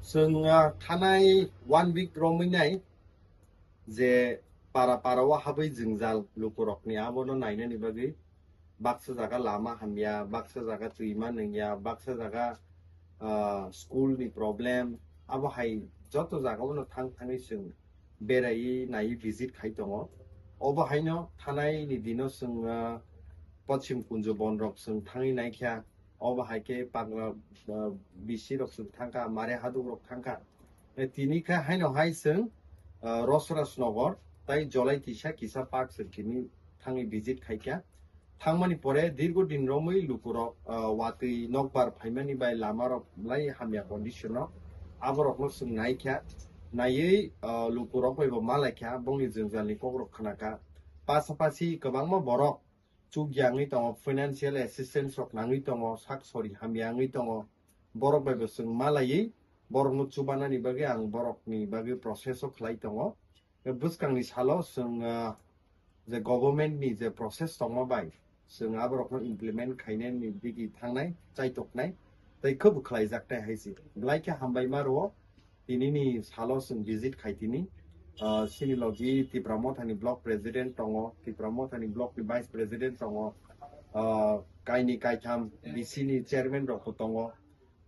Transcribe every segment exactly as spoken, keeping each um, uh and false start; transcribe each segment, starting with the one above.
Chwng, ah, thanai one week romwi nai je para para o habwi jwngjal lukurokni abono nainani bagwi baksa jaga lama hamya, baksa jaga twima nungya, baksa jaga, ah, school ni problem, abo hai joto jaga o no thang thangwi chwng beraiwi naiwi visit khai tongo. Obo haino thanai ni dino chwng, ah, Pochim Kunjo Bonrok chwng thangwi naikha. Obo hai khe Pagla, ah, bisi rok chwng thangkha, Mare Haduk rok thangkha. Eh, tini khe haino hai chwng, ah, Rosrasnogor tai Jolai Tisa kisa park chwng tini thangwi visit khaikha. Thangmani pore dirgo din romwi lukurok, ah, watwi nokbar phaimani bai lamarok lai hamya condition o aborokno chwng naikha. Naiwi, ah, lukurok bai bo malaikha, bongni jwngjalni kokrok khnakha. Pasapasi kwbangma borok chukya wngwi tongo, financial assistance rok nangwi tongo, sak sori hamya wngwi tongo. Borok bai bo chwng malaiwi borokno chubanani bagwi ang borokni bagwi process o khlai tongo. Bwskangni salo chwng, ah, je government ni je process tongma bai chwng aborokno implement khainani digi thangnai, chaitoknai, tei khwbo khlaijaknai hai se. Belai khe hambai ma rwo, tinini salo chwng visit khai tini. Ah, sini logi Tipra Mothani block president tongo, Tipra Mothani block ni vice president tongo, ah, kaini kaitham B C ni chairman rok bo tongo.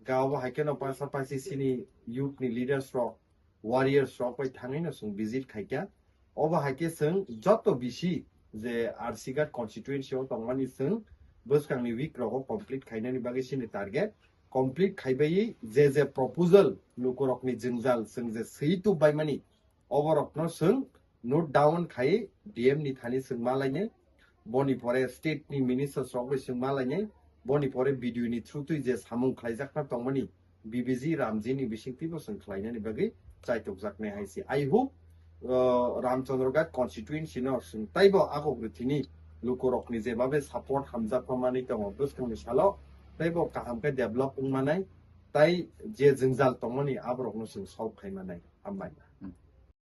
Ga obo hai kheno pasapasi sini youth ni leaders rok, warriors rok bai thangwi no chwng visit khaikha. Obo hai khe chwng joto B C je R C Ghat constituency o tongmani chwng bwskangni week rogo complete khainani bagwi sini target. Complete khaibai je je proposal lukurokni jwngjal chwng je swi tubbaimani, oborokno chwng note down khai D M ni thani chwng malainai, boni pore state ni ministers rok bai chwng malainai, boni pore B D O ni through twi je samung khlaijakna tongmani B B G Ramji ni bisingtwi bo chwng khlainani bagwi chaitokjaknai hai se. I hope, uh, Ramchandra Ghat constituency no chwng taibo agok rwthini lukurokni jebabe support hamjakma manwi tongo bwskangni salo, taibo kaham khe develop wngmanai, tai je jwngjal tongmani aborokno chwng solve khai manai. Hambai.